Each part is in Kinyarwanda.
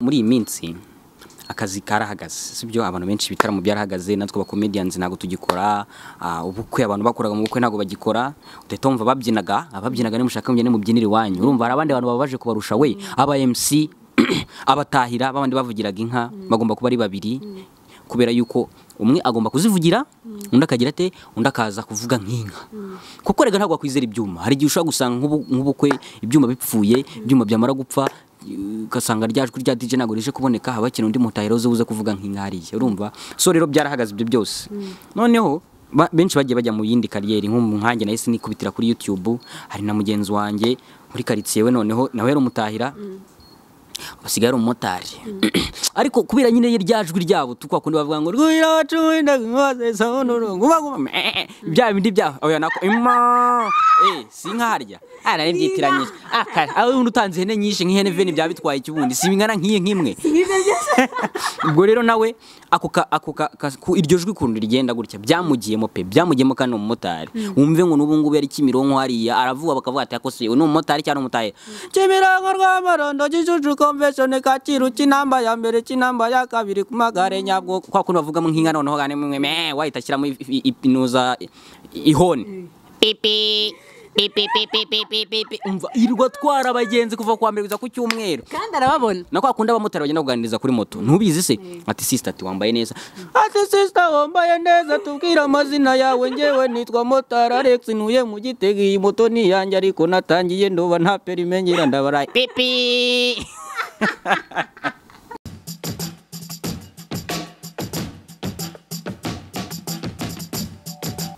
Muri iyi minsi akazi karahagaze, sibyo? Abantu benshi ibitaramo byarahagaze, natwe aba comedians ntabwo tugikora. Ubukwe abantu bakoraga mu bukwe ntabwo bagikora. Udahita wumva babyinaga, ababyinaga nimushaka mugende mubyinire iwanyu. Urumva hari abandi bantu babaje kubarusha we, aba MC, abatahira babandi bavugiraga inka bagomba kuba ari babiri, kubera yuko umwe agomba kuzivugira, undi akagira ate, undi akaza kuvuga nk'inka. Kuko rega ntabwo wakwizera ibyuma. Hari igihe ushobora gusanga nk'ubukwe ibyuma bipfuye, ibyuma byamara gupfa ugasanga rya jwi rya DJ ntabwo rije kuboneka, haba hakenewe undi mutahira uze kuvuga nk'inka hariya, urumva? So rero byarahagaze ibyo byose. Noneho benshi bagiye bajya mu yindi kariyeri, nk'ubu nkanjye nahise nikubitira kuri YouTube. Hari na mugenzi wanjye muri karitsiye we, noneho nawe yari umutahira, basigaye ari umumotari, ariko kubera nyine rya jwi ryabo tukwa kundi bavuga ngo bya bindi bya oya nako ima si nkaharya nari mbyitiranyije akara aho undi utanze ihene nyinshi nk'ihene veni byaba bitwaye ikibundi si bingana nk'iyi nk'imwe. Ubwo rero nawe ako iryo jwi kuntu rigenda gutya byamugiyemo pe, byamugiyemo. Kandi umumotari wumve ngo n'ubu ngubu yari Kimironko hariya aravuga, bakavuga ati ako se uyu ni umumotari cyangwa umutahira? Kimironko Rwamarondo Gishushu Convention Kacyiru kinamba ya mbere kinamba ya kabiri ku magare nyabwo, kwa kuntu bavugamo nk'inka. Noneho gane mwe me wahita ashyiramo inuza ihoni pipi pipi pipi pipi pipi. Umva irwa twara abagenzi kuva kwa mbere kugeza ku cyumweru. Kandi arababona. Na kwa kundi abamotari bagenda kuganiriza kuri moto, ntubizi se? Ati sister, ati wambaye neza, ati sister wambaye neza, tubwire amazina yawe. Ngewe nitwa motari Alex, ntuye mu Gitega, iyi moto ni iyanjye ariko natangiye ndoba nta permis ngira, ndabaraye pipi.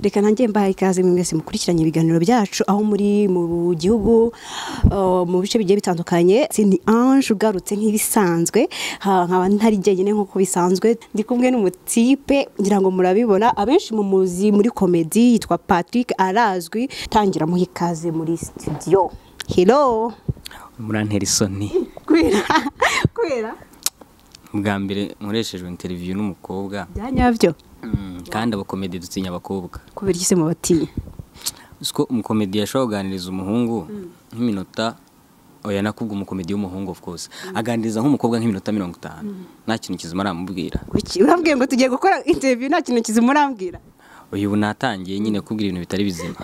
Reka nanjye mbahaye ikaze mwese mukurikiranye ibiganiro byacu aho muri mu gihugu, mu bice bigiye bitandukanye. Ni Ange ugarutse nk'ibisanzwe, nkaba ntari jyenyine nk'uko bisanzwe, ndi kumwe n'umutipe ngira ngo murabibona, abenshi mumuzi muri comedy, yitwa Patrick, arazwi. Tangira muha ikaze muri studio. Hello. Murantera isoni. Kubera? Kubera? Bwa mbere nkoreshejwe interview n'umukobwa. Bya nyabyo? Kandi abakomedi dutinya abakobwa. Kubera iki se mubatinya? Siko umukomedi yashobora kuganiriza umuhungu nk'iminota, oya nakubwo umukomedi w'umuhungu of course aganiriza nk'umukobwa nk'iminota 50 nta kintu kizima aramubwira. Kuki urambwiye ngo tugiye gukora interview nta kintu kizima urambwira? Uyu ubu natangiye nyine kubwira ibintu bitari bizima.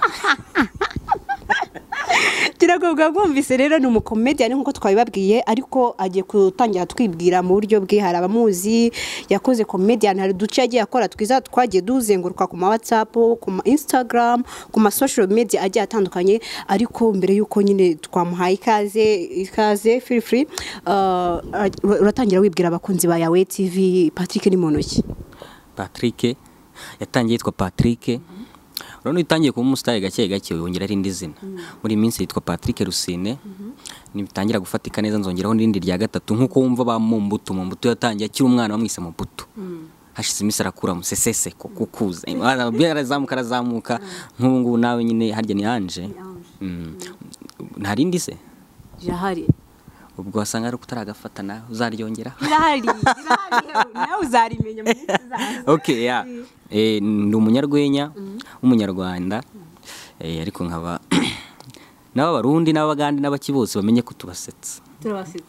Kiragobwa bwumvise rero ni umukomedian nkuko twabibabwiye, ariko agiye gutangira twibwira mu buryo bwe. Hari abamuzi yakoze comedian, hari uduce yagiye akora twiza twagiye duzenguruka ku ma WhatsApp, ku ma Instagram, ku ma social media agiye atandukanye. Ariko mbere yuko nyine twamuhaye ikaze, ikaze, feel free, uratangira wibwira abakunzi ba Yawe TV. Patrick ni muntu ki? Patrick yatangiye yitwa Patrick. Urabona iyo utangiye kuba umusitari gake gake wongera irindi zina. Muri iyi minsi yitwa Patrick Rusine. Nibitangira gufatika neza nzongeraho n'irindi rya gatatu, nk'uko wumva ba Mumbutu. Mumbutu yatangiye akiri umwana bamwise Mumbutu, hashize iminsi arakura Museseseko kukuza arazamuka arazamuka nk'ubu ngubu. Nawe nyine harya ni Ange. Nta rindi se? Rirahari. Ubwo wasanga ari utaragafata, nawe uzaryongera. Rirahari, rirahari, nawe uzarimenya mu minsi izaza. Okay, yeah. Ndi umunyarwenya w'umunyarwanda, ariko nkaba n'abarundi n'abagande n'abaki bose bamenye ko tubasetsa. Turabasetsa.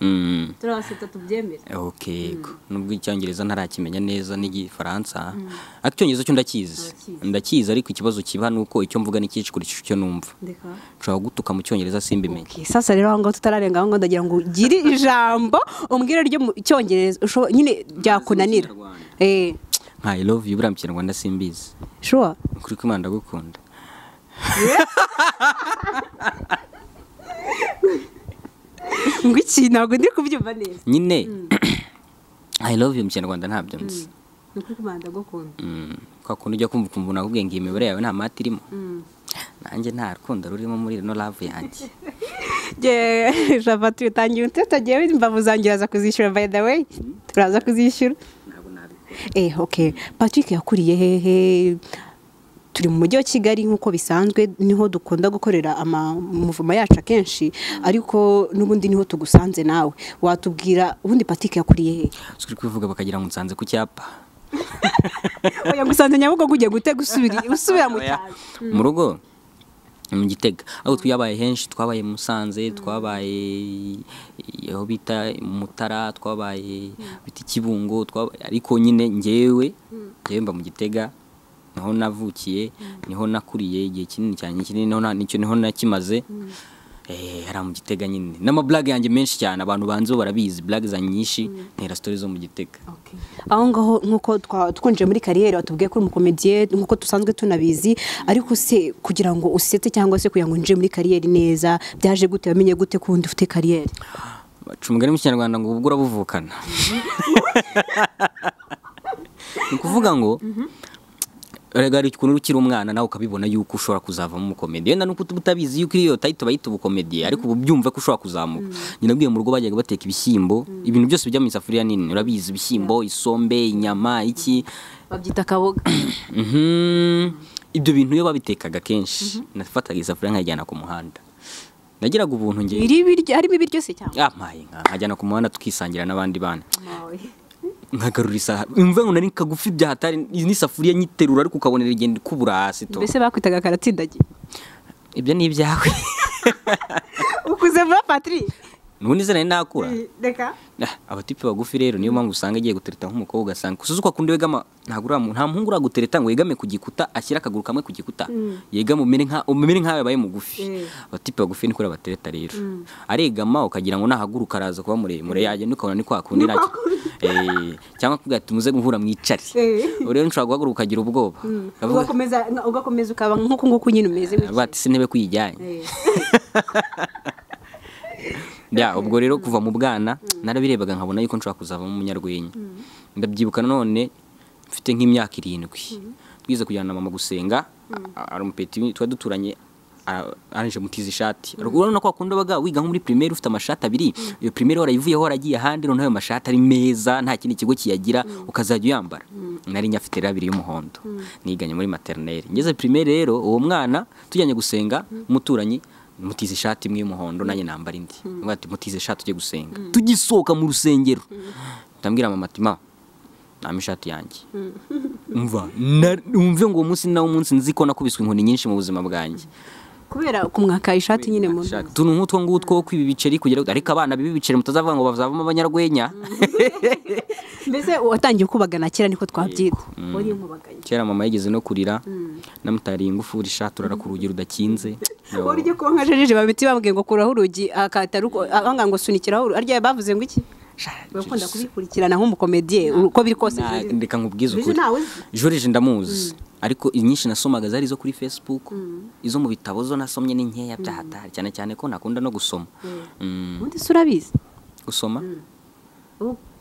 Turabasetsa, tubyemere. Okay, yego. Nubwo icyongereza ntarakimenya neza n'igifaransa, ariko icyongereza cyo ndakizi. Urakizi. Ndakizi, ariko ikibazo kiba nuko icyo mvuga ni cyinshi kurusha icyo numva. Ndeka. Nshobora gutuka mu cyongereza simbimenye. Okay, sasa rero aho ngaho tutararenga aho ngaho, ndagira ngo ugire ijambo umbwire ryo mu cyongereza nyine byakunanira. Nka I love you buriya mu kinyarwanda simbizi. Sure? Ukuri ko Imana ndagukunda. Ngo iki? Ntabwo ndi kubyumva neza. Nyine I love you mu kinyarwanda ntabyo nzi. Ni ukuri ko Imana ndagukunda. Kwa kundi ujya kumva ukumva nakubwiye ngo iyi mibare yawe nta mati irimo. Nanjye nta rukundo rurimo muri ino love yanjye. Java tutangiye utatagiye imbavu zanjye uraza kuzishyura, by the way. Turaza kuzishyura. Ntabwo nabikora. Okay. Patrick yakuriye hehe? Turi mu mujyi wa Kigali nk'uko bisanzwe, niho dukunda gukorera amamuvumo yacu akenshi, ariko n'ubundi niho tugusanze. Nawe watubwira ubundi Patrick yakuriye hehe? Uri kubivuga bakagira ngo nsanze ku cyapa. Oya, ngusanze Nyabugogo ugiye gute gusubira usubira mu Oya. cyaro. Mu rugo Mu Gitega aho twabaye henshi, twabaye Musanze, twabaye aho bita Mutara, twabaye bita Kibungo, ariko nyine njyewe mba mu Gitega, niho navukiye, niho nakuriye igihe kinini cyane, kinini niho nakimaze. Hari mu Gitega nyine n'amablague yanjye menshi cyane, abantu banze barabizi, blague zanjye nyinshi ntera stories zo mu Gitega. Aho ngaho nkuko twinjiye muri kariyeri watubwiye ko uri umukomediye nkuko dusanzwe tunabizi, ariko se kugira ngo usetse cyangwa se kugira ngo winjire muri kariyeri neza byaje gute, wamenye gute ko ubundi ufite kariyeri? Baca umugani mu Kinyarwanda ngo ubwo urabuvukana. Ni ukuvuga ngo erega hari ukuntu ukiri umwana nawe ukabibona yuko ushobora kuzavamo umukomediye, wenda nuko utabizi yuko iyo title bayita ubukomediye, ariko ubu byumva ko ushobora kuzamuka. Nyina nabwiye mu rugo bajyaga bateka ibishyimbo, ibintu byose bijya mu isafuriya nini, urabizi, ibishyimbo, isombe, inyama, iki babyita kaboga. Ibyo bintu iyo babitekaga kenshi nafataga isafuriya nkayijyana ku muhanda, nagiraga ubuntu ngiye harimo ibiryo se cyangwa ampaye nka nkajyana ku muhanda tukisangira n'abandi bana, nkagarura isaha imva ngo nari kagufi byahatari n'isafuriya nyiterura, ariko ukabonera igenda ikubura hasi to. Mbese bakwitaga karatsindagiye? Ibyo ni ibyawe. Ukuze vuba Patrick. Nubundi se nari nakura. Reka. Abatipe bagufi rero niyo mpamvu usanga agiye gutereta nk'umukobwa, ugasanga kusuzuka kundi wegama, ntabwo uriya muntu, nta muhungu uragutereta ngo yegame ku gikuta, ashyira akaguru kamwe ku gikuta, yegame umere nka yabaye mugufi. Abatipe bagufi niko batereta rero, aregama ukagira ngo nahaguruka araza kuba muremure, yagenda ukabona ni kwa kundi nacyo, cyangwa kuvuga ati muze guhura mwicare. Rero nshobora guhaguruka ukagira ubwoba, ugakomeza ukaba nk'uko nguko nyine umeze, bati sinebe kuyijyanye. Ya ubwo rero kuva mu bwana narabirebaga nkabona yuko nshobora kuzavamo umunyarwenya. Ndabyibuka none mfite nk'imyaka 7 twize kujyana na mama gusenga, ari umupeti twa duturanye, aranje mutiza ishati. Urabona ko akunda baga wiga nko muri primaire ufite amashati abiri, iyo primaire warayivuyeho waragiye ahandi, noneho ayo mashati ari meza nta kindi kigo kiyagira ukazajya uyambara. Nari nyafite abiri y'umuhondo niganye muri maternelle. Ngeze primaire rero uwo mwana tujyanye gusenga umuturanyi mutize ishati imwe y'umuhondo nanjye nambara indi. Ngo ati mutize ishati tujye gusenga. Tugisohoka mu rusengero ndambwira mama ati ma nta ishati yanjye. Umva umve ngo umunsi nawo umunsi nzi ko nakubiswe inkoni nyinshi mu buzima bwanjye kubera kumwaka ishati nyine mu tuntu nk'utwo ngutwo kwibi biceri kugira, ariko abana bibi biceri mutazavuga ngo bazavamo abanyarwenya. Mbese watangiye kubagana kera niko twabyita, wari nkubaganye kera. Mama yigeze no kurira namutariye ingufuri ishati urara ku rugi rudakinze. Wari ujye kuba nka jejeje babiti bambwiye ngo kuraho urugi akataruko abanga ngo sunikiraho, arya bavuze ngo iki? Bakunda kubikurikirana nk'umukomediye uko biri kose. Ndeka nkubwize ukuri, Jorije ndamuzi, ariko inyinshi nasomaga zari zo kuri Facebook, izo mu bitabo zo nasomye ni nkeya byahatari, cyane cyane ko nakunda no gusoma. Ubundi se urabizi gusoma?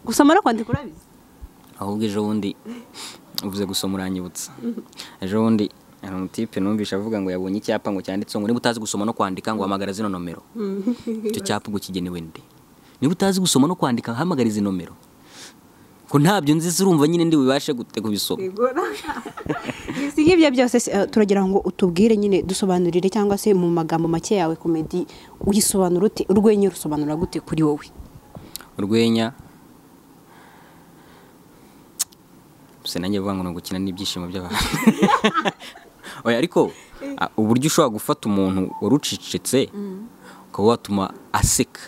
Gusoma no kwandika urabizi? Ahubwo ejo bundi uvuze gusoma uranyibutsa. Ejo bundi hari umutipe numvisha avuga ngo yabonye icyapa ngo cyanditseho ngo niba utazi gusoma no kwandika ngo hamagara zino nomero. Icyo cyapa ubwo kigenewe nde? Niba utazi gusoma no kwandika hamagara izi nomero. Ko ntabyo nzi urumva nyine ndi bubashe gute kubisoma. Si ibyo byose turagira ngo utubwire nyine, dusobanurire cyangwa se mu magambo make yawe komedi uyisobanura ute? Urwenya rusobanura gute kuri wowe? Urwenya se nanjye vuga ngo no gukina n'ibyishimo by'abantu. Oya ariko uburyo ushobora gufata umuntu warucicitse ukaba watuma aseka.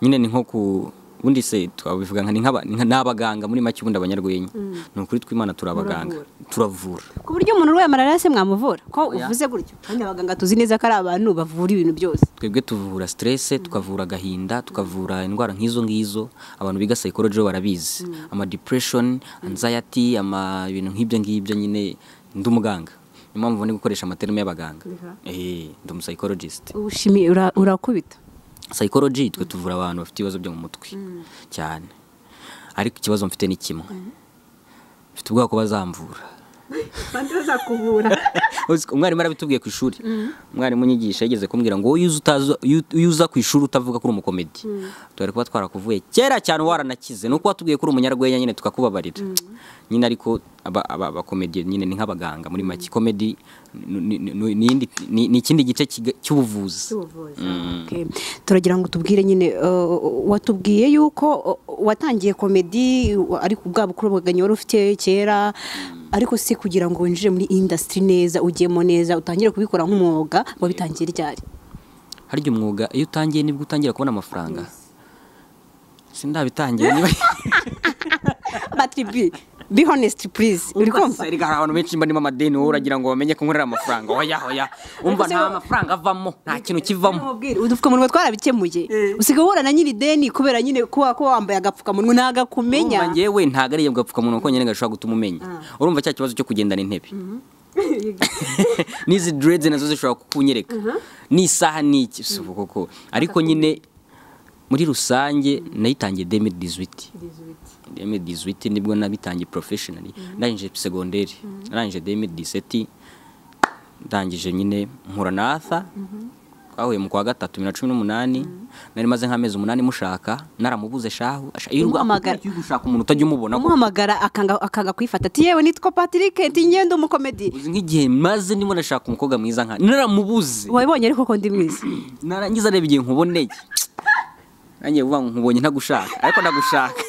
Nyine ni nko ku ubundi se twabivuga nka n'abaganga muri make, ubundi abanyarwenya ni ukuri tw'Imana turabaganga, turavura ku buryo umuntu urwaye malaria se mwamuvura ko uvuze gutyo, kandi abaganga tuzi neza ko ari abantu bavura ibintu byose. Twebwe tuvura stress, tukavura agahinda, tukavura indwara nk'izo ngizo. Abantu biga psychology barabizi, ama depression, anxiety, ama ibintu nk'ibyo ngibyo. Nyine ndi umuganga, niyo mpamvu ndi gukoresha amaterme y'abaganga. Ndi umu psychologist. Ubushimi urakubita psychology, twe tuvura abantu bafite ibibazo byo mu mutwe cyane, ariko ikibazo mfite ni kimwe, mfite ubwoba ko bazamvura. Bandi bazakuvura. Umwarimu arabitubwiye ku ishuri, umwarimu unyigisha yigeze kumbwira ngo iyo uza ku ishuri utavuga ko uri umukomedi twari kuba twarakuvuye kera cyane waranakize, nuko watubwiye ko uri umunyarwenya nyine tukakubabarira nyine. Ariko abakomedi nyine ni nk'abaganga muri make, komedi ni ikindi gice cy'ubuvuzi. Turagira ngo tubwire nyine, watubwiye yuko watangiye komedi ariko ubwa bukurubaganye wari ufite kera, Ariko si kugira ngo winjire muri industry neza, ugiyemo neza, utangire kubikora nk'umwuga, wabitangiye ryari? Harya umwuga iyo utangiye nibwo utangira kubona amafaranga? Sindabitangiye niba But be honest please, uri kumva? Erega hari abantu benshi mba ndimo amadeni, wowe uragira ngo bamenye ko nkorera amafaranga. Oya oya, umva, nta mafaranga avamo, nta kintu kivamo. Udupfukamunwa twarabikemuye, usigaye uhura na nyiri deni kubera nyine kuba ko wambaye agapfukamunwa ntago akumenya. Urumva, njyewe ntago ari agapfukamunwa konyine gashobora gutuma umenya. Urumva cya kibazo cyo kugendana intebe n'izi dreads nazo zishobora kukunyereka n'isaha n'iki, si ubu koko. Ariko nyine muri rusange nayitangiye 2018. 2018 nibwo nabitangiye professionally, ndangije secondaire, narangije 2017. Ndangije nyine mpura na Arthur, twahuye mu kwa gatatu 2018. Nari maze nk'amezi 8 mushaka, naramubuze shahu. Iyo Umuhamagara. uri gushaka umuntu utajya umubona ko Umuhamagara akanga kwifata, ati yewe nitwa Patrick, ndi ngendo umukomedi. Uzi nk'igihe maze ndimo ndashaka umukobwa mwiza nka naramubuze? Wabibonye ariko ko ndi mwiza. Narangiza areba igihe nkuboneye, nanjye vuga ngo nkubonye ntagushaka, ariko ndagushaka.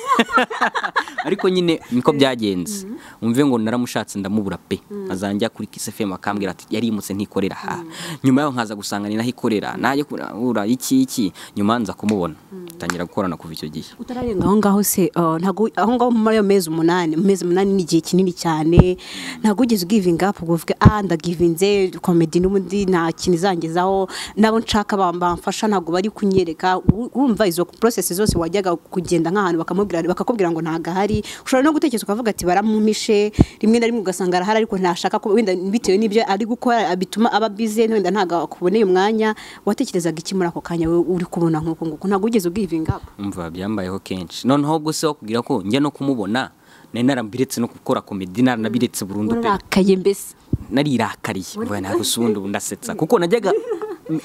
Ariko nyine niko byagenze, umve ngo naramushatse ndamubura pe, azanjya kuri Kiss FM akambwira ati yarimutse ntikorera ha. Nyuma yaho nkaza gusanga ni naho ikorera, najye kurabura iki iki, nyuma nza kumubona, tangira gukorana kuva icyo gihe. Utararenga aho ngaho se, ntago aho ngaho muri ayo mezi 8, mu mezi 8 ni igihe kinini cyane, ntago ugeze giving up ngo uvuge ah ndagivinze comedy n'ubundi nta kintu izangezaho, nabo nshaka bamfasha ntabwo bari kunyereka? Urumva izo process zose wajyaga kugenda nk'ahantu bakamubwira, bakakubwira ngo ntago ahari, ushobora no gutekereza ukavuga ati baramumishe. Rimwe na rimwe ugasanga arahari ariko ntashaka ko wenda bitewe n'ibyo ari gukora bituma aba busy, wenda ntago akuboneye umwanya. Watekerezaga iki muri ako kanya wowe uri kubona nk'uko nguko, ntabwo wigeze ugivinga up? Umva, byambayeho kenshi. Noneho ubwo se wakubwira ko njya no kumubona nari narambiretse no gukora comedy, naranabiretse burundu pe. Wararakaye mbese? Narirakariye, mvuga ntabwo se ubundi ubu ndasetsa, kuko najyaga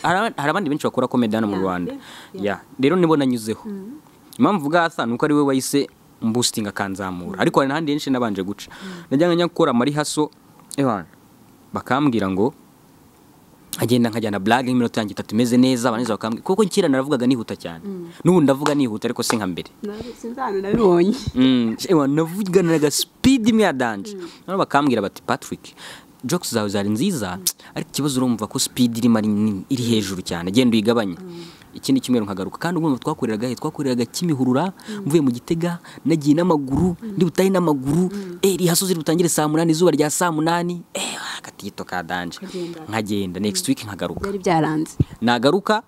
hari abandi benshi bakora comedy hano mu Rwanda ya. Rero nibo nanyuzeho. Impamvu mvuga Arthur nuko ari we wahise mboosting akanzamura, ariko hari n'ahandi henshi nabanje guca. Najyaga njya gukora muri haso ewana bakambwira ngo agenda, nkajyana blague nk'iminota yanjye 3 imeze neza, abaneza bakambwira, kuko kera naravugaga nihuta cyane, n'ubu ndavuga nihuta ariko si nka mbere. Sinzi ahantu nabibonye. Ewa navuganaga speed imwe ya danger. Noneho bakambwira bati Patrick, jokes zawe zari nziza, ariko ikibazo urumva ko speed irimo ari nini, iri hejuru cyane, genda uyigabanye. Ikindi cyumweru nkagaruka, kandi urumva twakoreraga he? Twakoreraga Kimihurura, mvuye mu Gitega nagiye n'amaguru, ndi butahe n'amaguru, rihasozi rutangire saa 8, izuba rya saa 8, akatito ka danger. Ukagenda. Nkagenda, next week nkagaruka. Byari byaranze. Nagaruka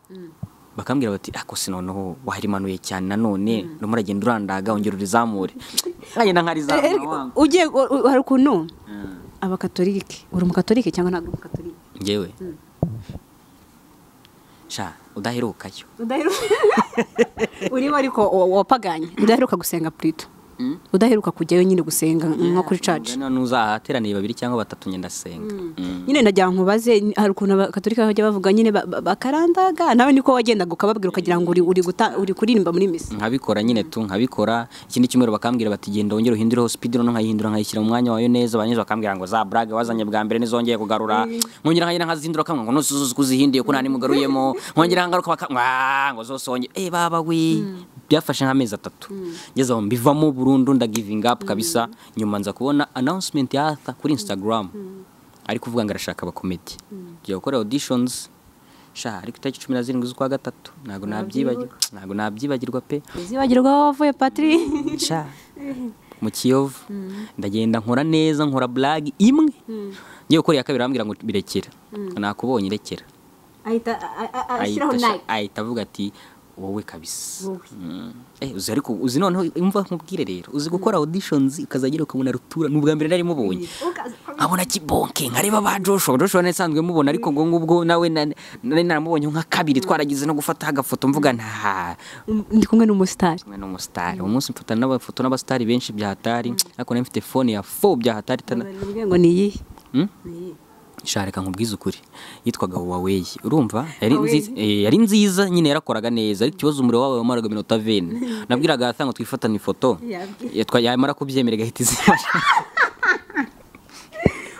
bakambwira bati ako se noneho waharimanuye cyane, nanone urimo uragenda urandaga, ongera urizamure. Nkagenda nkarizamura wangu. Ugiye hari ukuntu abakatolike, uri umukatolike cyangwa ntabwo uri umukatolike? Njyewe sha udaherukayo. Urimo ariko wapaganye, udaheruka gusenga plutôt, udaheruka kujyayo nyine gusenga nko kuri church. Nuzahateraniye babiri cyangwa batatu ngenda senga. Nyine ndagira nkubaze, hari ukuntu abakatolika bajya bavuga nyine bakarandaga, nawe niko wagendaga ukababwira ukagira ngo uri guta, uri kuririmba muri misa? Nkabikora nyine tu, nkabikora. Ikindi cyumweru bakambwira bati genda wongere uhindureho speed, noneho nkayihindura nkayishyira mu mwanya wayo neza. Banyuze bakambwira ngo za blague wazanye bwa mbere nizongeye kugarura. Nkongera nkagenda nkazihindura, kamwe ngo nose zose kuzihinduye ko nta nimugaruyemo. Nkongera nkagaruka ngo zose wongere, baba we, byafashe nk'amezi 3 ngeze aho mbivamo burundu, nda giving up kabisa. Nyuma nza kubona announcement ya Arthur kuri Instagram ari kuvuga ngo arashaka abakomedi, tugiye gukora auditions sha. Ariko itariki 17 z'ukwa gatatu ntabwo nabyibagirwa, ntabwo nabyibagirwa pe. Uzibagirwa aho wavuye, Patri? Sha mu Kiyovu ndagenda nkora neza, nkora blague imwe, ngiye gukora iya kabiri arambwira ngo birekera, nakubonye, rekera. Ahita ashyiraho Ahita nike. Ahita avuga ati wowe kabisa. Wowe. Uzi ariko uzi noneho imva nkubwire rero, uzi gukora auditions ukazagera ukabona rutura, ni ubwa mbere nari mubonye, nkabona Kibonke, nkareba ba Joshua. Joshua nari nsanzwe mubona, ariko ngo ngubwo nawe nari naramubonye nka kabiri, twaragize no gufata agafoto, mvuga nta Ndi kumwe n'umusitari. Kumwe n'umusitari. Uwo munsi mfata n'abafoto n'abasitari benshi bya hatari, ariko nari mfite phone ya 4 bya hatari Mbwiye ngo ni iyihe? Hmm? Ni iyihe? Sha reka nkubwize ukuri, yitwaga Huawei. Urumva yari Huawei. nziza, yari nziza nyine, yarakoraga neza, ariko ikibazo umuriro wawe wamaraga iminota 20. Nabwiraga Arthur ngo twifatane ifoto. Yamara kubyemera igahita izima.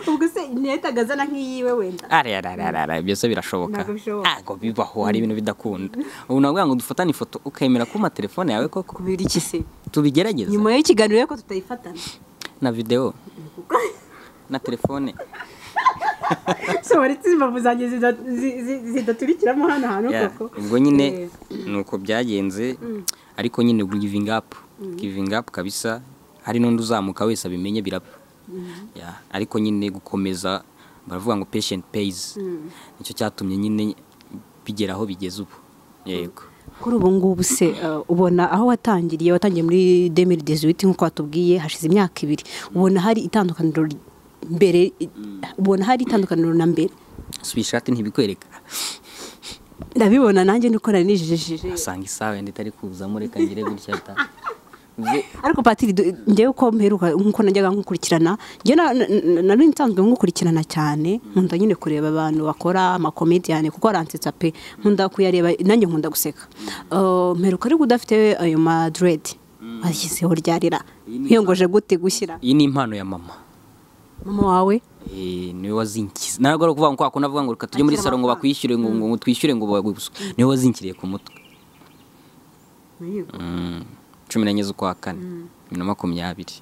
Ubwo se ntiyahitaga azana nk'iyiwe wenda? Are are are are, byose birashoboka. Ntabwo bishoboka. Ntabwo bibaho, hari ibintu bidakunda. Ubu navuga ngo dufatane ifoto ukemera kuma telefone yawe koko? Kubera iki se? Tubigerageze. Nyuma y'ikiganiro ko tutayifatana. Na video. na telefone. So waretse imbavu zanjye zidaturikiramo hano hantu koko. Ubwo nyine nuko byagenze, ariko nyine giving up kabisa, hari n'undi uzamuka wese abimenye biraba. Ariko nyine gukomeza, baravuga ngo patient pays, nicyo cyatumye nyine bigera aho bigeze ubu. Yego. Kuri ubu ngubu se ubona aho watangiriye, watangiye muri 2018 nkuko watubwiye, hashize imyaka 2, ubona hari itandukaniro mbere, ubona hari itandukaniro na mbere? Swishati ntibikwereka. Ndabibona nanjye nuko nari nijijije. Asanga isaha yenda itari kuzamo, reka ngire gutya ta. Ariko Patiri, njyewe uko mperuka nkuko najyaga nkukurikirana, njye nari nsanzwe nkukurikirana cyane, nkunda nyine kureba abantu bakora amakomediyane kuko aransetsa pe, nkunda kuyareba nanjye nkunda guseka. Mperuka ariko udafite ayo ma dread washyizeho ryarira, nkiyongoje gute gushyira? Iyi ni impano ya mama. Mama wawe? Niwe wazinkize. Ntabwo ari ukuvuga ngo kwa kundi avuga ngo reka tujye muri salo ngo bakwishyure, ngo twishyure ngo bagusuke. Niwe wazinkiriye ku mutwe. 14 z'ukwa kane 2020.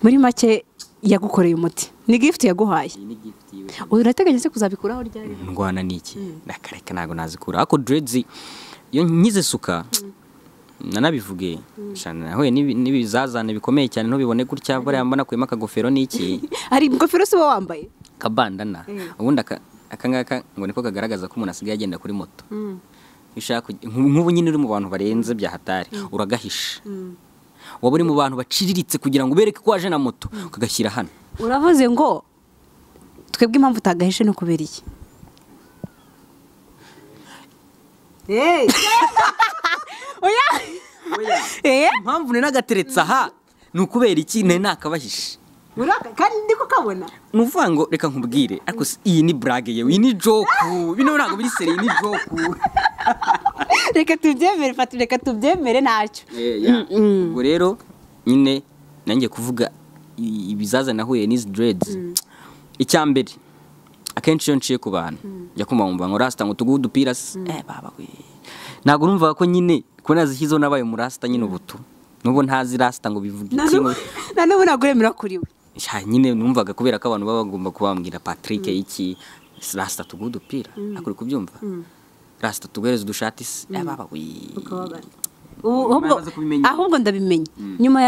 Muri make yagukoreye umuti, ni gift yaguhaye. Urateganya se kuzabikuraho ryari? Ndwana niki? Nakareka ntago nazikura. Ariko dreads iyo nkize suka nanabivuge shana nahuye n'ibizazane bikomeye cyane, ntubibone gutya, bariya mbona kuyema akagofero niki. Hari ingofero se wambaye? Kabandana. Ubundi aka ngaka ngo niko kagaragaza ko umuntu asigaye agenda kuri moto. Ushaka nk'ubu nyine uri mu bantu barenze bya hatari, uragahisha. Waba uri mu bantu baciriritse kugira ngo ubereke ko waje na moto, ukagashyira hano. Uravuze ngo twebwe impamvu utagahishe no kubera iki? Oya. Impamvu nagateretse aha ni ukubera iki? Ne nakabahishe. Kandi ndiko kabona. Nuvuga ngo reka nkubwire, ariko iyi ni blague yewe, iyi ni joke. Bino ntabwo biri seri, ni joke. Reka tubyemere, Fatu, reka tubyemere ntacyo. Ubwo rero nyine nanjye kuvuga ibizaza nahuye n'izi dreads. Icyambere akenshi iyo nciye ku bantu njya kumva ngo rasta ngo tuguhe udupira se, baba we. Ntabwo numvaga ko nyine ko nazishyizeho nabaye umurasta nyine ubutu. Nubwo ntazi rasta ngo bivuge iki. Na n'ubu ntabwo uremera kuri we. Nyine numvaga kubera ko abantu baba bagomba kubambwira Patrick iki rasta tuguhe udupira, akuri kubyumva. Rasta tuguhereze udushati se, baba we. Ahubwo ndabimenye nyuma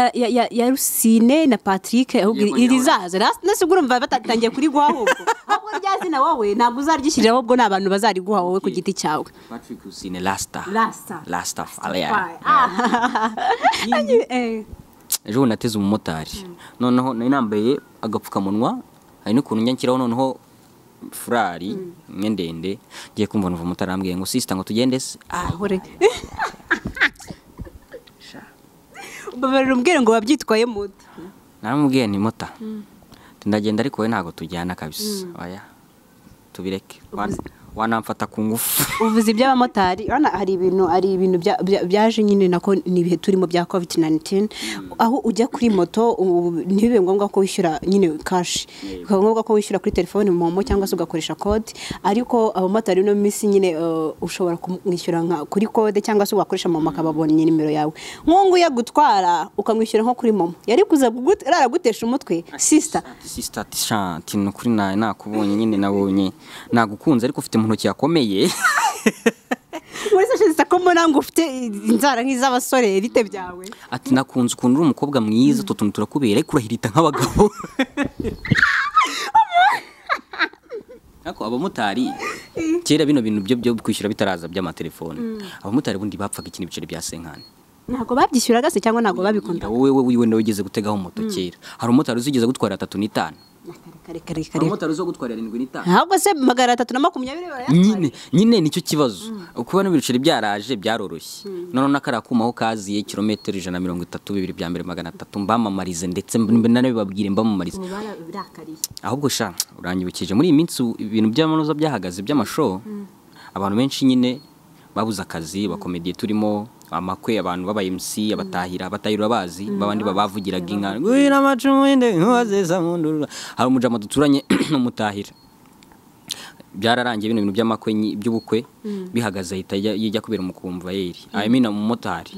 ya Rusine na Patrick, ahubwo irizaza nase urumva batatangiye kuri guha, ahubwo rya zina wowe ntabwo uzaryishyirira, ahubwo ni abantu bazariguha wowe ku giti cyawe. Patrick Rusine Rasta. Rasta fire. Ejo nateze umumotari, noneho nari nambaye agapfukamunwa, hari n'ukuntu njya nshyiraho noneho furari imwe ndende, ngiye kumva numva umumotari arambwiye ngo sister ngo tugende se. Ahore. Babarira umbwire ngo wabyitwaye moto. Naramubwiye ni mota. Ndagenda ariko we ntago tujyana kabisa. Oya. Tubireke. Wanamfata ku ngufu. Uvuze iby'abamotari, urabona hari ibintu byaje nyine nako ni ibihe turimo bya COVID-19, aho ujya kuri moto ntibibe ngombwa ko wishyura nyine cash, bikaba ngombwa ko wishyura kuri telefone momo cyangwa se ugakoresha code, ariko abamotari no minsi nyine ushobora kumwishyura nka kuri code cyangwa se ugakoresha momo akababonye nimero yawe. Nkungu yagutwara ukamwishyura nko kuri momo, yari kuza aragutesha umutwe. Sister ati nukuri nawe nakubonye nyine, nabonye nagukunze ariko ufite mu ntoki yakomeye. Muri sashe ko mbona ngo ufite inzara nk'iz'abasore bite byawe. Ati nakunze ukuntu uri umukobwa mwiza, utwo tuntu turakubera ariko urahirita nk'abagabo. Ariko abamotari kera bino bintu byo kwishyura bitaraza by'amatelefone, abamotari bundi bapfaga ikintu ibiceri bya senkani. Ntabwo babyishyuraga se cyangwa ntabwo babikunda? Wowe wowe nawe ugeze gutegaho moto kera, hari umumotari uzigeze gutwara 3 na 5. Kare. Umumotari uzo gutwara 7 na 5. Ahubwo se 320 barayatwara. Nyine nicyo kibazo. Kuba n'ibiceri byaraje byaroroshye. None nakara kumaho kaziye kilometero 130 bibiri bya mbere 300 mbamamarize ndetse nanabibabwire mbamamarize. Ahubwo sha uranyibukije muri iyi minsi ibintu by'amanoza byahagaze by'amashow. Abantu benshi nyine babuze akazi, bakomediye turimo amakwe, abantu baba MC abatahira bazi babandi babavugiraga inka ngwira amacumu inde nkuwazeza mundurura. Hari umujama duturanye n'umutahira, byararangiye bino bintu by'amakwe by'ubukwe bihagaze, ahita yijya kubera umukumvayeri, I mean umumotari.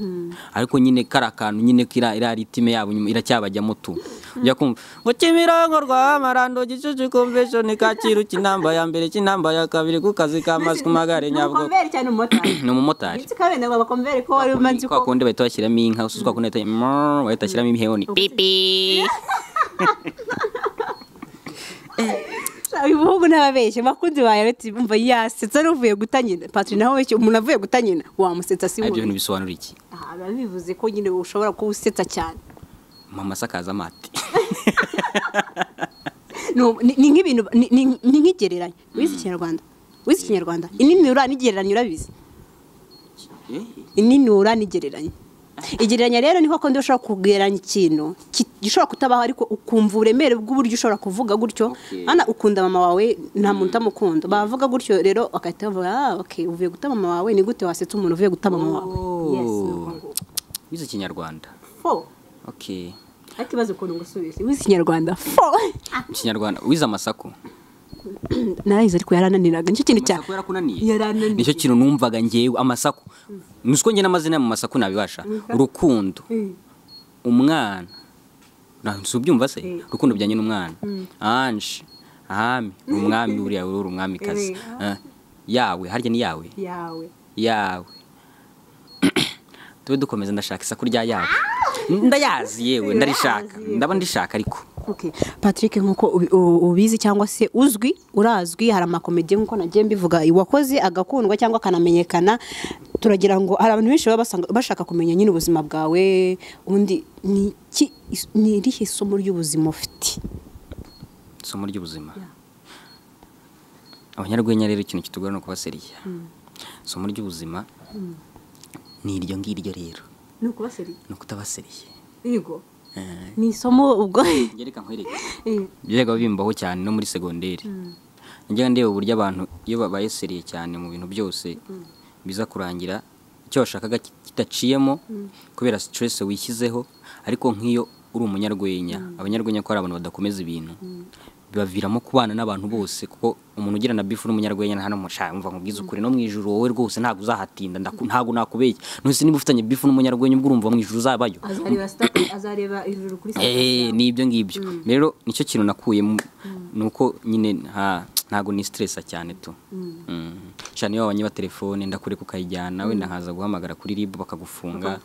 Ariko nyine karakantu nyine kira ira ritime yabo iracyabajya mutu. Ujya kumva ngo Kimironko rwa Marando Gicucu Convention Kacyiru kinamba ya mbere kinamba ya kabiri ku kazi ka mazi ku magare nyabwo. Umukomveri cyane umumotari. Ni umumotari. Ndetse kabenda ngo bakomvere ko wari umanzi Kwa ko kundi bahita bashyiramo inka, usuzwa kundi bahita bahita bashyiramo imihoni. Pipi. Uyu muhungu ntababeshye bakunzi bawe bati umva yasetsa n'uvuye guta nyina. Patrick nawe wese umuntu avuye guta nyina wamusetsa si Ibyo wowe. bintu bisobanura iki? Aha biba bivuze ko nyine ushobora kuba usetsa cyane. Mama sakaza amati. No, ni nk'ibintu ni nk'igereranya. Wize Ikinyarwanda? Wize Ikinyarwanda? Ininura n'igereranya urabizi? Ininura n'igereranya. Igereranya rero ni ko ndi ushobora kugereranya ikintu gishobora kutabaho ariko ukumva uburemere bw'uburyo ushobora kuvuga gutyo. Ana ukunda mama wawe nta muntu utamukunda. Bavuga gutyo rero bagahita bavuga ah okay uvuye guta mama wawe, ni gute wasetsa umuntu uvuye guta mama wawe? Yes. Wize Ikinyarwanda. Fo. Okay. Ariko ibaze ukuntu ngusubiza. Wize Ikinyarwanda. Fo. Ikinyarwanda wize amasaku. Narayize ariko yarananiraga. Nicyo kintu cya Amasaku yarakunaniye? Yarananiye. Nicyo kintu numvaga ngewe amasaku. Nusiko nge n'amazina mu masaku nabibasha. Rukundo. Umwana. Nsubyumva se? Rukundo bijyanye n'umwana. Ange. Ami, umwami uriya uri umwami kazi. Yawe, harya ni yawe? Yawe. Yawe. Tube dukomeza ndashaka isaku rya yawe. Ndayazi yewe ndarishaka. Ndaba ndishaka ariko. Okay. Patrick nkuko ubizi cyangwa se uzwi, urazwi, hari amakomedi nkuko nagiye mbivuga wakoze agakundwa cyangwa akanamenyekana. Turagira ngo hari abantu benshi baba bashaka kumenya nyine ubuzima bwawe, undi ni iki, ni irihe somo ry'ubuzima ufite? Isomo ry'ubuzima. Abanyarwenya rero ikintu kitugora no kubaseriya. Isomo ry'ubuzima ni iryo ngiryo rero. Ni ukubaseriya? Ni ukutabaseriya. Yego. Ni isomo ubwo ngereka nkwereke. Byajyaga bimbaho cyane no muri segonderi. Njya ndeba uburyo abantu iyo babaye seriye cyane mu bintu byose biza kurangira icyo washakaga kitaciyemo kubera stress wishyizeho. Ariko nk'iyo uri umunyarwenya, abanyarwenya ko ari abantu badakomeza ibintu bibaviramo kubana n'abantu bose, kuko umuntu ugira na bifu n'umunyarwenya na hano mushaka umva nkubwiza ukuri no mwijuru wowe rwose ntago uzahatinda, ntago nakubeshya. None niba ufitanye bifu n'umunyarwenya ubwo urumva mwijuru uzabayo, azareba status, azareba ijuru kuri status. Ni ibyo ngibyo. Rero nicyo kintu nakuye nuko nyine ntago ni stressa cyane tu. Cyane iyo wabanye ba telefone ndakureka ukayijyana wenda nkaza guhamagara kuri RIB bakagufunga,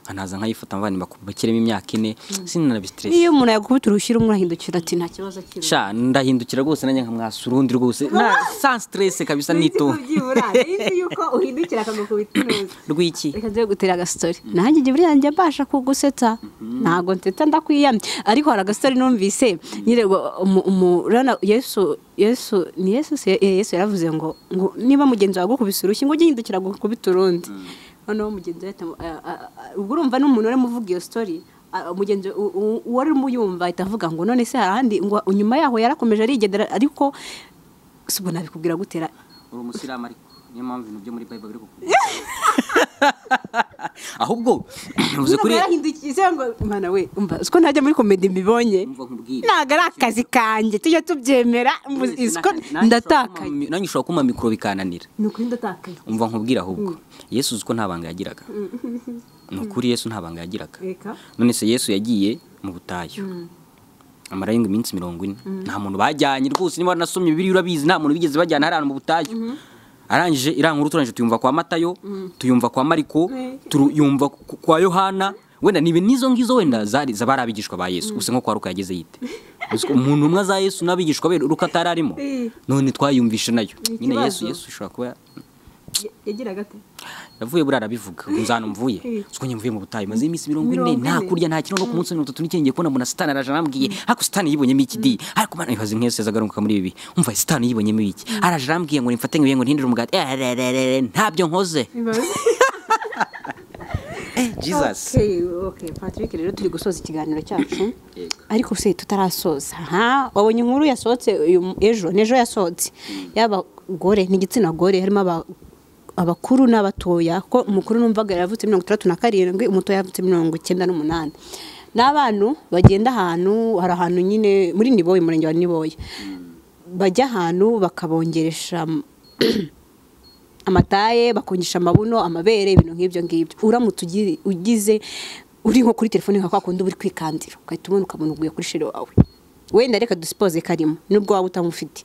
nkanaza nkayifata mvana bakubakiremo imyaka 4 sinanabistress. Iyo umuntu yagukubita urushyi rumwe urahindukira ati nta kibazo kirimo. Sha ndahindukira rwose nanjye nkamwasa urundi rwose na sans stress kabisa nito. Byibura nzi yuko uhindukira akagukubita uruzi. Rwiki. Reka nze gutera agastori. Nanjye ngiye buriya njya mbasha kugusetsa. Ntago nsetsa ndakwiyamye. Ariko hari agastori numvise nyire Yesu Yesu ni Yesu se Yesu yaravuze ngo niba mugenzi wawe agukubise urushyi ngo ujye uhindukira gukubita urundi. Noneho mugenzi we ubwo urumva n'umuntu urimo uvuga iyo story, mugenzi uwari umuyumva ahita avuga ngo none se harahandi ngo nyuma yaho yarakomeje arigendera, ariko subona bikubwira gutera uri umusilamu ariko niyo mpamvu ibintu byo muri Bible biri kukubwira. Ahubwo uvuze kuri yarahindukiye ngo mana we umva uko ntajya muri comedy mbibonye ntago ari akazi kanjye tujye tubyemera uko ndatakaye. Nanjye ushobora kuma mikoro bikananira. Ni ukuri ndatakaye. Umva nkubwira ahubwo Yesu uzi ko nta banga yagiraga. Ni ukuri Yesu nta banga yagiraga. None se Yesu yagiye mu butayu amara iminsi 40 nta muntu bajyanye rwose, niba nasomye Bibiliya urabizi nta muntu bigeze bajyana hari ahantu mu butayu. Arangije irankuru turangije tuyumva kwa Matayo, tuyumva kwa Mariko, tuyumva kwa Yohana, wenda nibe nizo ngizo wenda zari zabari abigishwa ba Yesu gusa nko kwa Luka yageze yite. Umuntu umwe za Yesu n'abigishwa be Luka atararimo. None twayumvishe nayo. Nyine Yesu ushobora kuba yagiraga ate? Yavuye buri arabivuga nzano mvuye. Siko nye mvuye mu butayu maze iminsi 40 nta kurya nta kintu no ku munsi 39 ngiye kubona mbona Satani araje arambwiye ariko Satani yibonyemo iki di ariko mana ibaze nk'Yesu yazagaruka muri ibi umva Satani yibonyemo iki araje arambwiye ngo nimfate ngiye ngo ntindire umugati ntabyo nkoze. Jesus. Okay, Patrick rero turi gusoza ikiganiro cyacu. Ariko se tutarasoza ha wabonye inkuru yasohotse ejo nejo yasohotse y'abagore n'igitsina gore harimo abakuru n'abatoya ko umukuru numvaga yaravutse 67 umuto yavutse 98 n'abantu bagenda ahantu hari ahantu nyine muri Niboye umurenge wa Niboye bajya ahantu bakabongeresha amataye bakongisha amabuno amabere ibintu nk'ibyo ngibyo. Uramutse ugize Uri nko kuri telefone nka kwa kundi uri kwikandira ugahita ubona ukabona uguye kuri chéri wawe. Wenda reka dusuppose karimo nubwo waba utamufite,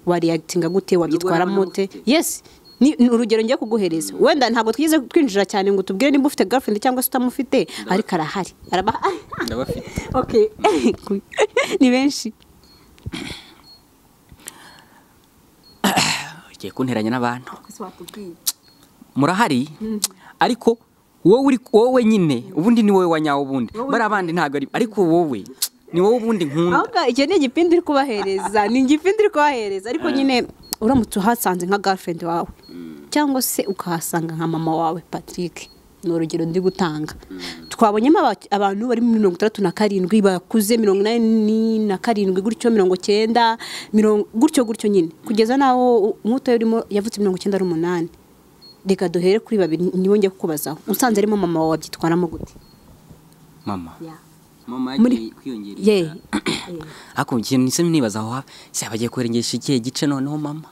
wareactinga gute, wabyitwaramo ute? Yes, ni urugero ngiye kuguhereza. Wenda ntabwo twigeze twinjira cyane ngo tubwire nimba ufite girlfriend cyangwa se utamufite, ariko arahari, araba. Ndabafite. Okay, ni benshi. Ugiye kunteranya n'abantu. Murahari, ariko wowe uri wowe nyine ubundi ni wowe wa nyawo, ubundi bari abandi ntabwo ari, ariko wowe ni wowe ubundi nkunda. Ahubwo icyo ni igipindi uri kubahereza, ni igipindi uri kubahereza. Ariko nyine uramutse uhasanze nka girlfriend wawe cyangwa se ukahasanga nka mama wawe Patrick, ni urugero ndi gutanga. Twabonyemo abantu bari muri 67 bakuze, 87 gutyo, 90 gutyo gutyo nyine, kugeza naho umuto urimo yavutse 98. Reka duhere kuri babiri nibo njye kukubazaho. Usanze arimo mama wawe wabyitwaramo gute? Mama mama yagiye kwiyongerera. Ariko njye nise nibaza aho se abagiye kwerengesha ikihe gice noneho mama.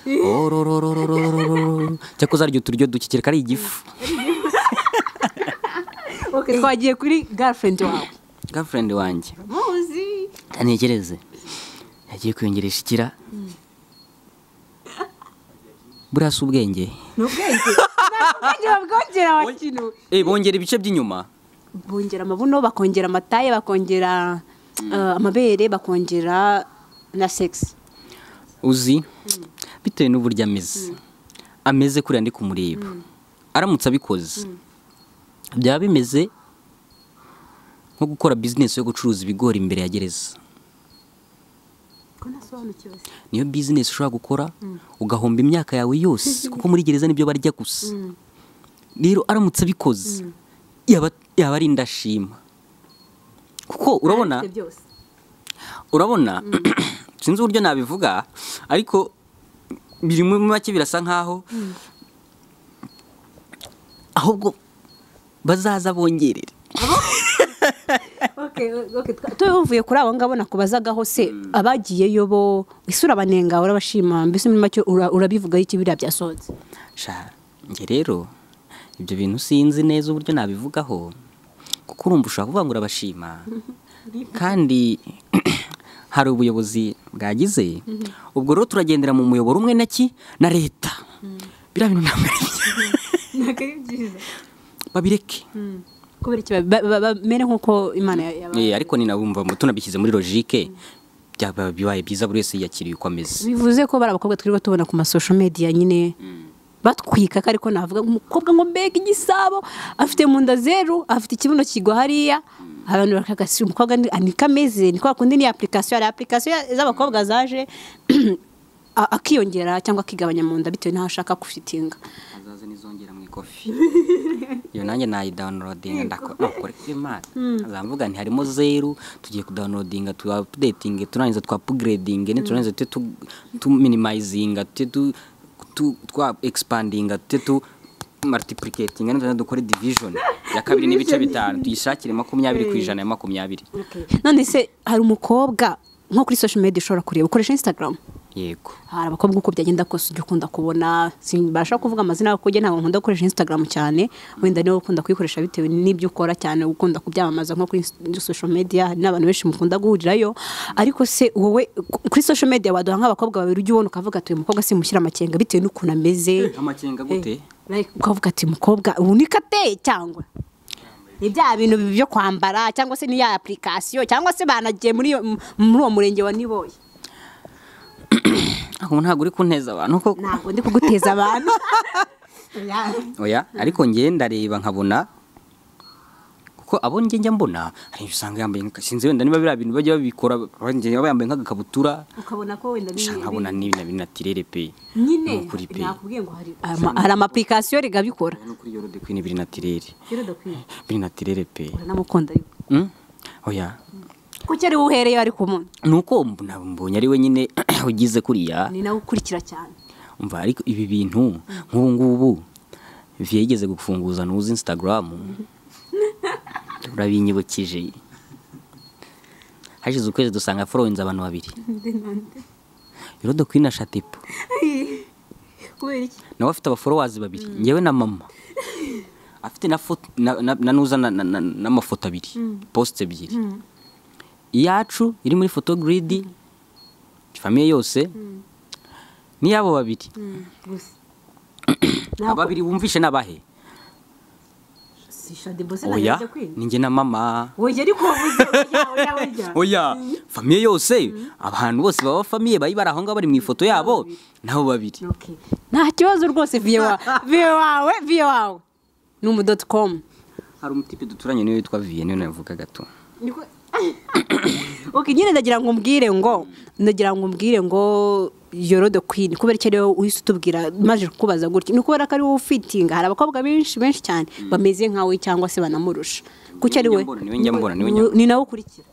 Orororororororo. Cyakoze aryo turyo dukikireka ari igifu. Okay, twagiye kuri girlfriend wawe. Girlfriend wanjye. Muzi. Ntekereze. Yagiye kwiyongeresha ikira. Buriya si ubwenge. Ni ubwenge. Ubwenge babwongera wakinu. Bongera ibice by'inyuma. Bongera amabuno, bakongera amataye, bakongera amabere, bakongera na sex. Uzi bitewe n'uburyo ameze. Ameze kuriya ndi kumureba. Aramutse abikoze. Byaba bimeze nko gukora business yo gucuruza ibigori imbere ya gereza. Niyo business ushobora gukora ugahomba imyaka yawe yose, kuko muri gereza nibyo barya gusa. Rero aramutse abikoze yaba ari indashima. Kuko urabona sinzi uburyo nabivuga, ariko biri muri make birasa nkaho ahubwo bazaza bongerere. Okay, tuvuye kuri abo ngabo nakubazagaho se abagiyeyo bo isura banenga urabashima, mbese muri make urabivuga iki biriya byasohotse? Sha nge rero ibyo bintu sinzi neza uburyo nabivugaho, kuko urumva ushobora kuvuga ngo urabashima kandi hari ubuyobozi bwagize. Ubwo rero turagendera mu muyoboro umwe naki na leta. Biriya bintu ntabwo ari byiza, babireke. Kubera iki bamere nkuko Imana yaba. Ariko ni nabumva tunabishyize muri logique byaba bibaye byiza buri wese yakiriye uko ameze. Bivuze ko bari abakobwa twirirwa tubona ku ma social media nyine batwika, ariko navuga umukobwa ngo mbega igisabo afite mu nda zero, afite ikibuno kigwa hariya, abantu bakagasi umukobwa ni kameze ni kwa kundi ni application, ari application z'abakobwa zaje akiyongera cyangwa akigabanya mu nda bitewe n'aho ashaka kufitinga. Azaze nizongera mu ikofi. Iyo nanjye nayi downloadinga ndakora Imana. Azamvuga nti harimo zero, tugiye ku downloadinga tu updating, turangiza twa upgrading, turangiza tu minimizinga, tu twa expandinga, tu multiplicating, none dukore division ya 2.5 tuyishakire 20% ya 20. None se hari umukobwa nko kuri social media ushobora kureba ukoresha Instagram? Yego. Hari abakobwa uko byagenda kose ujya ukunda kubona, simbasha kuvuga amazina yabo kuko ntabwo nkunda gukoresha Instagram cyane, wenda niwe ukunda kuyikoresha bitewe n'ibyo ukora cyane, ukunda kubyamamaza nko kuri social media n'abantu benshi mukunda guhurirayo. Ariko se wowe kuri social media waduha nk'abakobwa babiri ujya ubona ukavuga ati uyu mukobwa simushyira amakenga bitewe n'ukuntu ameze? Amakenga gute? Like ukavuga ati mukobwa ubu ni kate cyangwa ni bya bintu byo kwambara cyangwa se ni ya application cyangwa se banagiye muri uwo murenge wa Niboye. Aho ntabwo uri kunteza abantu koko. Ntabwo ndi kuguteza abantu. Oya, ariko ngiye ndareba nkabona kuko abo ngiye njya mbona hari usanga yambaye nka sinzi wenda niba biriya bintu bajya babikora yambaye nk'agakabutura ukabona ko wenda nkabona ni binatirere pe. Nyine nakubwiye ngo hari ama application rigabikora. No kuri Yoro de Queen biri naturere. Yoro de Queen biri naturere pe. Uranamukunda yuko. Oya. Kuki ari uhereye ari ku muntu? Nuko mbonye ari we nyine ugize kuriya. Ni nawe ukurikira cyane. Umva ariko ibi bintu nk'ubu ngubu vyigeze gufunguza nuzi Instagram. Urabinyibukije. Hashize ukwezi dusanga followings abantu babiri. Yoro de Queen na Shatipo. Kubera iki? Nawe afite aba followers babiri, ngewe na mama. Afite na foto na nuza n'amafoto abiri, post ebyiri. Iyacu iri muri photo grid, famille yose, n'iyabo babiri. Ababiri wumvishe n'abahe? Oya, ninjye na mama. Oya, ariko wavuze oya, oya, oya. Famille yose, abantu bose baba famille bari bari aho ngaho bari mu ifoto yabo, nabo babiri. Nta kibazo rwose, viye wawe, viye wawe ni umu.com. Hari umutipe duturanye niwe witwa Viye, niwe navuga gato. Okay, nyine ndagira ngo umbwire ngo Yolo the Queen, kubera iki rero uhise utubwira maje kukubaza gutya? Ni kubera ko ari wowe ufitinga. Hari abakobwa benshi benshi cyane bameze nkawe cyangwa se banamurusha. Kuki ari we? Ni nawe ukurikira?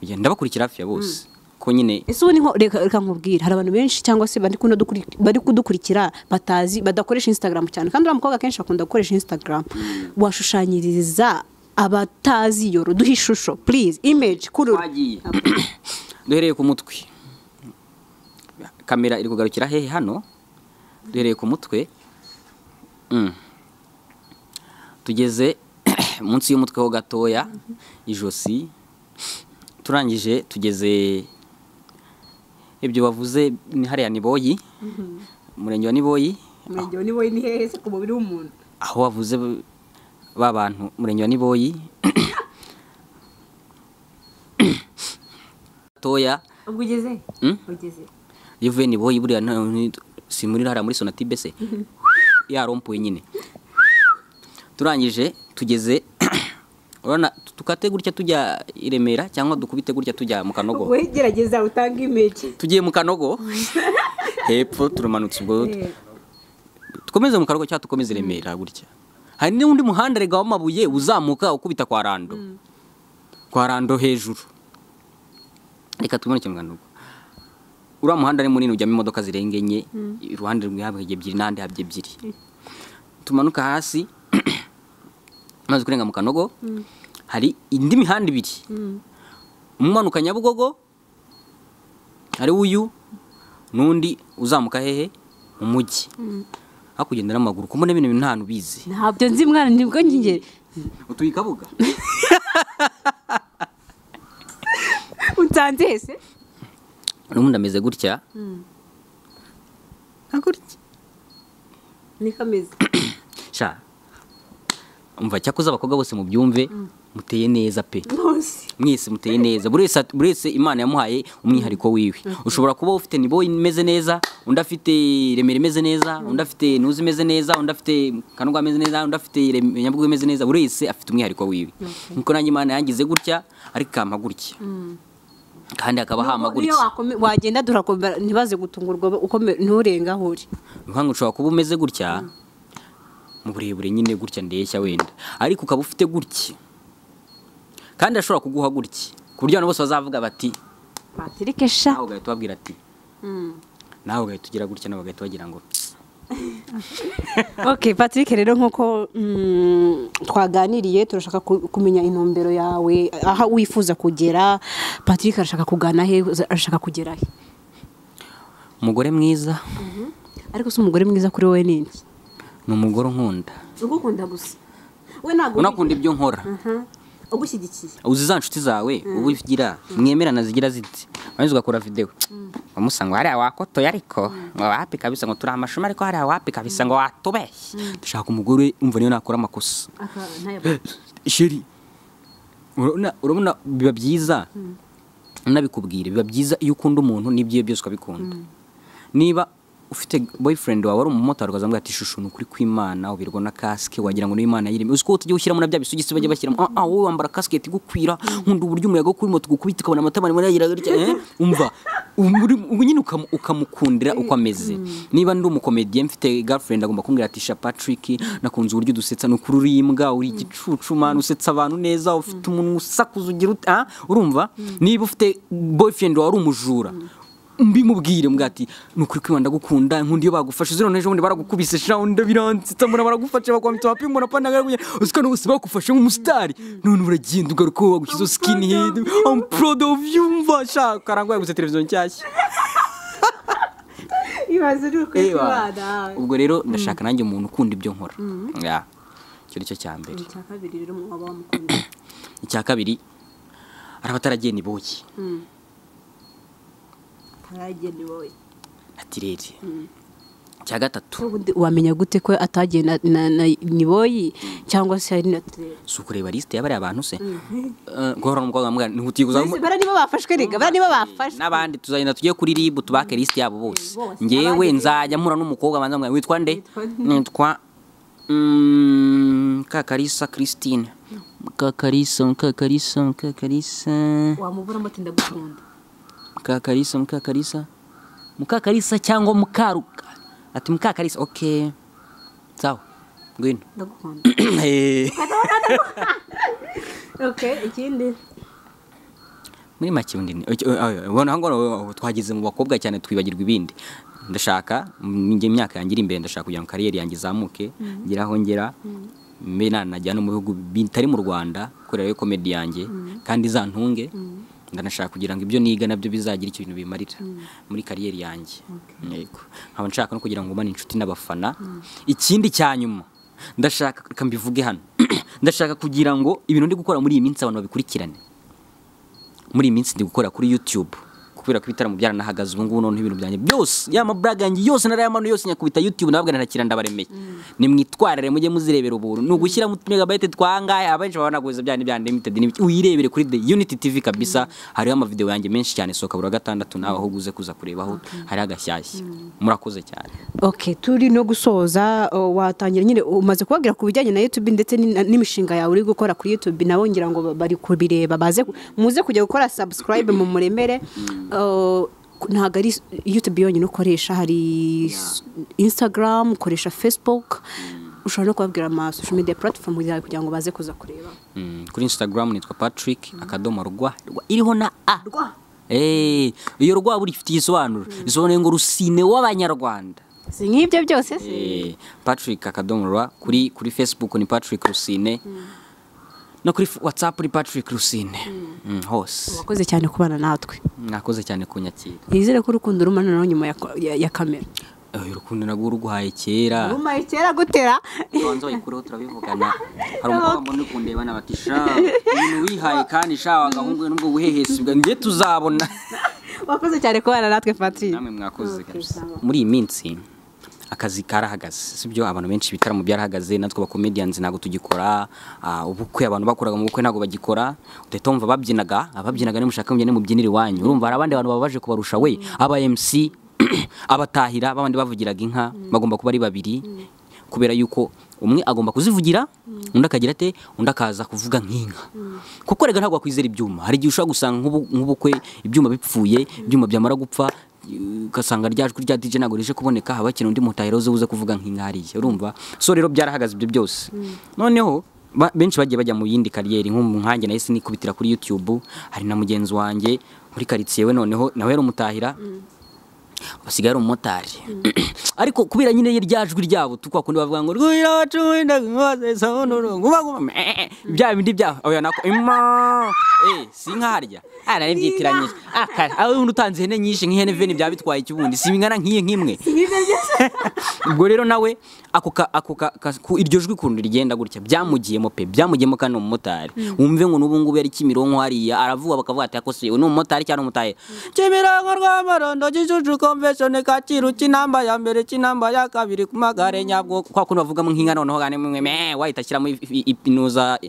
Oya, ndabakurikira hafi ya bose. Ko nyine ese ubu niho reka nkubwire, hari abantu benshi cyangwa se bari kudukurikira batazi, badakoresha Instagram cyane, kandi uriya mukobwa kenshi akunda gukoresha Instagram. Washushanyiriza abatazi Yolo, duhe ishusho please, image kuri duhereye ku mutwe. Kamera iri kugarukira hehe hano? Duhereye ku mutwe, tugeze munsi y'umutwe ho gatoya, ijosi, turangije tugeze ibyo bavuze ni hariya Niboyi, umurenge wa Niboyi. Umurenge wa Niboyi ni hehe se ku mubiri w'umuntu? Aho bavuze ba bantu, umurenge wa Niboyi toya. Ubwo ugeze? Ugeze. Iyo Niboyi buriya si muri hariya muri Sonatube se? Yarompuye nyine. Turangije tugeze, urabona tukate gutya tujya i Remera cyangwa dukubite gutya tujya mu Kanogo. We gerageza utange image. Tugiye mu Kanogo hepfo turumanutse, ubwo dukomeze mu Kanogo cyangwa tukomeze i Remera gutya. Hari n'undi muhanda rega w'amabuye uzamuka ukubita kwa Rando. Kwa Rando hejuru. Reka tumanuke mu Kanogo. Uriya muhanda ni munini ujyamo imodoka zirenga enye, iruhande rumwe habye ebyiri n'ahandi habye ebyiri. Tumanuka hasi maze kurenga mu Kanogo, hari indi mihanda ibiri. Umumanuka Nyabugogo ari uyu, n'undi uzamuka hehe mu mujyi. Hakugenda n'amaguru kumbona ibintu nta hantu bizi. Ntabyo nzi mwana, nibwo ngingere. Utuye Kabuga? Unsanze se? N'ubundi ameze gutya. Gutya. Niko ameze. Sha. Umva cyakoze abakobwa bose mubyumve, muteye neza pe. Mwese muteye neza. Buri wese Imana yamuhaye umwihariko wiwe. Ushobora kuba ufite Niboyi imeze neza, undi afite Remera imeze neza, undi afite Nuzi imeze neza, undi afite Kanogo ameze neza, undi afite Nyabugogo imeze neza. Buri wese afite umwihariko wiwe. Nkuko nanjye Imana yangize gutya, ariko ikampa gutya. Kandi akaba hama gutya. Wagenda durakomera ntibaze gutungurwa uko nturenga aho uri. Nkango ushobora kuba umeze gutya mu burebure nyine gutya ndeshya wenda, ariko ukaba ufite gutya. Kandi ashobora kuguha gutya ku buryo abantu bose bazavuga bati Patrick sha. Nawe ugahita ubabwira ati nawe ugahita ugira gutya, nawe bagahita bagira ngo Okay, Patrick rero nkuko twaganiriye turashaka kumenya intumbero yawe, aha wifuza kugera. Patrick arashaka kugana he, arashaka kugera he? Umugore mwiza. Ariko se umugore mwiza kuri wowe ni iki? Ni umugore unkunda. Ugukunda gusa. We ntago unakunda ibyo nkora. Ugushyigikiye. Uzi za nshuti zawe ubugira mwemerana zigira ziti. Wanze ugakora video. Wamusanga hariya wakotoye ariko ngo wapi kabisa, ngo turi amashuma ariko hariya wapi kabisa ngo watubeshye. Ndashaka umugore umva niyo nakora amakosa. Sheri. Urabona biba byiza. Nabikubwira biba byiza iyo ukunda umuntu n'ibyo byose ukabikunda. Niba ufite boyfriend wawe ari umumotari ukazambwira ati shushu nukuri kw'Imana ubirwa na casque wagira ngo n'Imana yirimo. Uzi ko tujye ushyiramo na bya bisugisi bajye bashyiramo, wowe wambara casque igukwira, nkunda uburyo umuyaga kuri moto gukubita ukabona amata maremare yagira gutya, umva ubu nyine ukamukundira uko ameze. Niba ndi umukomediye mfite girlfriend agomba kumbwira ati sha Patrick nakunze uburyo dusetsa, nukuri uri imbwa, uri igicucu man, usetsa abantu neza, ufite umuntu usakuza ugira urumva. Niba ufite boyfriend wawe ari umujura mbimubwire mbwa ati nukuri kwibanda gukunda nkundi iyo bagufashe zero nejo bundi baragukubise sha undi birantsitsa mbona baragufashe bakwambitse wapi mbona pana usika no bagufashe nk'umusitari none uragenda ugaruka bagushyize skin head I'm proud of you mva sha karangwa yaguze televiziyo nshyashya. Ibaze uri kwibanda. Ubwo rero ndashaka nanjye umuntu ukunda ibyo nkora. Icyo nicyo cya mbere. Icya kabiri rero mwaba wamukunda? Icya kabiri, araba ataragiye ni boyi. Ataragiye ni boyi. Natirere. Icya gatatu, wamenya gute ko atagiye na ni boyi cyangwa se ari natirere? Si ukureba liste y'abariya abantu se? Guhora n'umukobwa mwana ntutiguza. Bara nibo bafashwe rega, bara nibo bafashwe. N'abandi tuzagenda tujye kuri RIB tubake liste yabo bose. Ngewe nzajya mpura n'umukobwa banza mwana witwa nde? Nitwa Kakarisa Christine. Kakarisa, Kakarisa, Kakarisa. Wamubura muti ndagukunda. Kakarisa, Mukakarisa. Mukakarisa cyangwa Mukaruka. Ati Mukakarisa, okay. Sawa. Ngwino. Ndagukunda. Okay, ikindi. Muri make undi ubona ngo twageze mu bakobwa cyane twibagirwa ibindi. Ndashaka njye imyaka yanjye iri imbere, ndashaka kugira ngo kariyeri yanjye izamuke, ngira aho ngera, mbe nanajya no mu bihugu bitari mu Rwanda korera yo comedy yanjye kandi izantunge. Ndanashaka kugira ngo ibyo niga nabyo bizagira ikintu bimarira muri kariyeri yanjye. Yego, nkaba nshaka no kugira ngo mbane inshuti n'abafana. Ikindi cya nyuma ndashaka, reka mbivuge hano, ndashaka kugira ngo ibintu ndi gukora muri iyi minsi abantu babikurikirane. Muri iyi minsi ndi gukora kuri YouTube kubera ko ibitaramo byaranahagaze ubu ngubu, noneho ibintu byanjye byose, ya mabraga yanjye yose narayamanuye yose nyakubita YouTube, nababwira ntakira ndabaremeye. Nimwitwarire mujye muzirebera ubuntu, ni ugushyira mu megabyte twangaye abenshi babanaguza byandi bya limited n'ibiki, uyirebere kuri The Unity TV kabisa. Hariho ama video yanjye menshi cyane, soka buri wa gatandatu nawe aho uguze kuza kurebaho hari agashyashya. Murakoze cyane. Okay, turi no gusoza, watangira nyine umaze kubabwira ku bijyanye na YouTube ndetse n'imishinga yawe uri gukora kuri YouTube, nabo ngira ngo bari kubireba, baze muze kujya gukora subscribe mu muremere. Ntabwo ari YouTube yonyine ukoresha, hari Instagram, ukoresha Facebook, ushobora no kubabwira ama social media platform yawe kugira ngo baze kuza kureba. Kuri Instagram nitwa Patrick akadomo rwa iriho na a rwa. Iyo rwa buri ifite igisobanuro, isobanuye ngo Rusine w'Abanyarwanda. Si nk'ibyo byose se? Patrick akadomo rwa kuri Facebook ni Patrick Rusine. No kuri WhatsApp ni Patrick Rusine. Hose. Wakoze cyane kubana natwe. Mwakoze cyane kunyakira. Nizere ko urukundo rumana naho nyuma ya kamera. Urukundo nagwo ruguhaye kera. Rumaye kera gutera. Banzo bayikureho turabivugana. Hari umukobwa mbona ukundeba bati sha ibintu wihaye kandi sha wagahungu nubwo guhehesibwa ngiye tuzabona. Wakoze cyane kubana natwe Patrick. Namwe mwakoze kabisa. Muri iyi minsi akazi karahagaze, sibyo? Abantu benshi ibitaramo byarahagaze, natwe aba comedians ntabwo tugikora, ubukwe abantu bakoraga mu bukwe ntabwo bagikora. Udahita wumva babyinaga, ababyinaga nimushaka mugende mubyinire iwanyu. Urumva hari abandi bantu babaje kubarusha we, aba MC abatahira babandi bavugiraga inka bagomba kuba ari babiri, kubera yuko umwe agomba kuzivugira undi akagira ate, undi akaza kuvuga nk'inka. Kuko rega ntabwo wakwizera ibyuma, hari igihe ushobora gusanga nk'ubukwe ibyuma bipfuye, ibyuma byamara gupfa ugasanga ryajwi rya DJ ntabwo rije kuboneka, haba kintu undi mutahira uze kuvuga nk'inka hariya, urumva? So rero byarahagaze ibyo byose. Noneho benshi bagiye bajya mu yindi kariyeri, nk'umu nkanjye nahise nikubitira kuri YouTube. Hari na mugenzi wanjye muri quartier we, noneho nawe yari umutahira, basigaye ari umumotari. Ariko kubera nyine ryajwi ryabo tukwa kundi bavuga ngo rwira wacu bya bindi bya oya nako ima si nkarya nari byitiranyije akara aho undi utanze ihene nyinshi nk'ihene veni bya bitwaye ikibundi si bingana nk'iye nk'imwe. Ubwo rero nawe ako iryo jwi kundi rigenda gutya byamugiyemo pe, byamugiyemo kandi umumotari. Wumve ngo n'ubu ngubu yari Kimironko hariya aravuga bakavuga ati akose uyu ni umumotari cyangwa umutaye. Kimironko rw'Amarondo Gishushu Convention Kacyiru kinamba ya mbere kinamba ya kabiri ku magare nyabwo kwa kundi bavugamo nk'inka noneho gane mwe me wahita ashyiramo ipinuza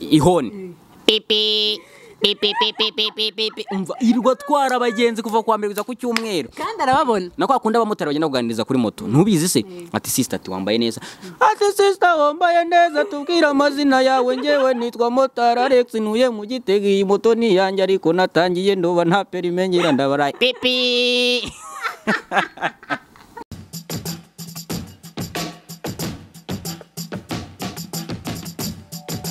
ihoni pipi pipi pipi pipi pipi. Umva irwa twara abagenzi kuva kwa mbere kuza ku cyumweru kandi arababona. Na kwa kundi abamotari bagenda kuganiriza kuri moto ntubizi se? Ati sister ati wambaye neza, ati sister wambaye neza, tubwira amazina yawe, ngewe nitwa motari Alex ntuye mu Gitega, iyi moto ni yanjye ariko natangiye ndoba nta perime ngira ndabaraye pipi.